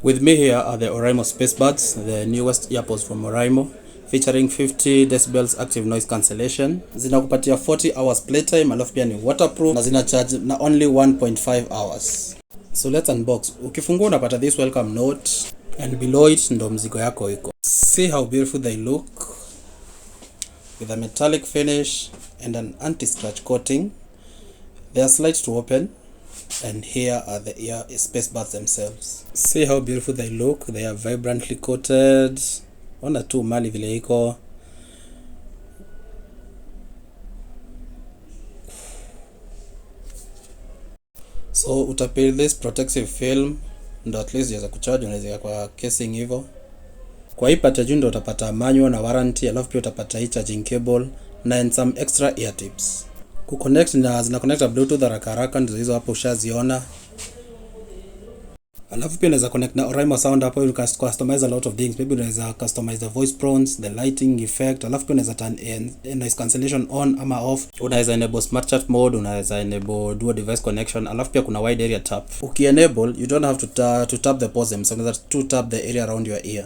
With me here are the Oraimo SpaceBudz, the newest earpods from Oraimo, featuring 50 decibels active noise cancellation. Zinakupatia 40 hours playtime, alafu pia ni waterproof na zina charge na only 1.5 hours. So let's unbox. Ukifungua unapata this welcome note and below it ndo mzigo yako iko. See how beautiful they look with a metallic finish and an anti-scratch coating. They are slight to open. And here are the ear space buds themselves. See how beautiful they look. They are vibrantly coated. Ona tu mali vile iko. So utapeel this protective film ndo at least iweze kucharge, unaweza kwa casing hivyo. Kwa hii part ya juu ndo utapata manual na warranty, alafu pia utapata hii charging cable na and some extra ear tips. Kuconnect na zina connect na Bluetooth haraka haraka, ndizo hizo hapo ushaziona. Alafu pia unaweza connect na Oraimo sound hapo, you can customize a lot of things. Maybe unaweza customize the voice prompts, the lighting effect, alafu pia unaweza turn noise cancellation on ama off. Unaweza enable smart chat mode, unaweza enable dual device connection, alafu pia kuna wide area tap. Ukienable, you don't have to tap the pause, so unaweza to tap the area around your ear.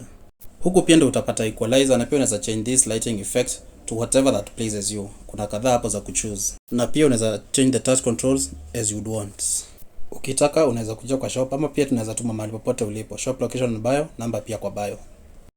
Huku pia ndio utapata equalizer na pia unaweza change this lighting effect to whatever that pleases you. Kuna kadhaa hapo za kuchoose. Na pia unaweza change the touch controls as you'd want. Ukitaka unaweza kuja kwa shop ama pia tunaweza tuma mahali popote ulipo. Shop location ni bio, namba pia kwa bio.